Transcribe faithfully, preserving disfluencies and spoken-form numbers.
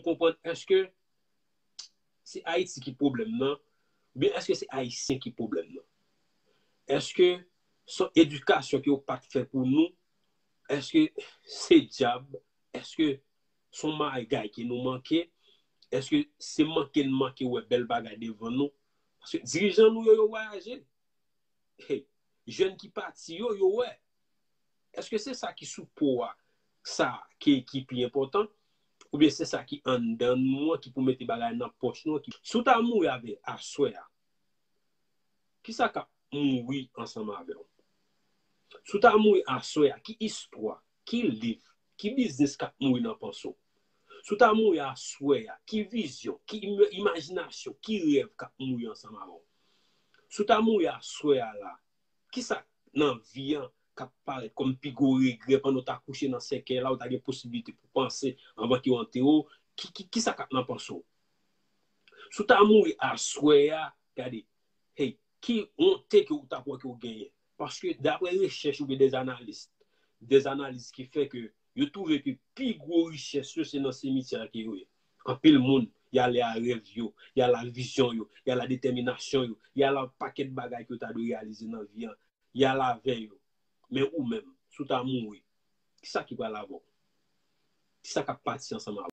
konprann, èske se Ayiti ki pwoblèm nan, oubyen èske se Ayisyen ki pwoblèm nan? Èske se yon edikasyon ke yo pa t fè pou nou? Èske se dyab? Èske se yon bagay ke nou manke? Èske se manke n manke wè bèl bagay devan nou? Paske dirijan nou yo, yo vwayaje. Hey, jèn ki pati yo, yo wè. Èske se sa ki sou po a, sa ki, ki pi enpòtan? Oubyen se sa ki anndan nou an ki pou mete bagay nan pòch nou an? Ki, si w ta mouri avè aswè a, kisa k ap mouri ansanm avè w? Si w ta mouri aswè a, ki istwa, ki liv, ki biznis k ap mouri nan panse w? Si w ta mouri aswè a, ki vizyon, ki im- imajinasyon, ki rèv k ap mouri ansanm avè w? Si w ta mouri aswè a la, kisa nan vi an k ap parèt kòm pi gwo regrè pandan w ta kouche nan sèkèy la, ou ta gen posiblite pou panse anvan ke yo antere w? Ki, ki, kisa k ap nan panse w? Si w ta mouri aswè a, gade, hey, ki wonte ke ou ta kwè ke w genyen? Paske daprè rechèch oubyen des analyses, des analyses ki fè ke yo twouve ke pi gwo richès yo se nan simityè ke yo ye. Anpil moun, y ale a rèv yo, y ale a vizyon yo, y ale a detèminasyon yo, y ale a pakèt bagay ke yo ta dwe reyalize nan vi an, y ale avè yo. Men ou menm, si w ta mouri, kisa ki pral avè w? Kisa k ap pati ansanm avè w?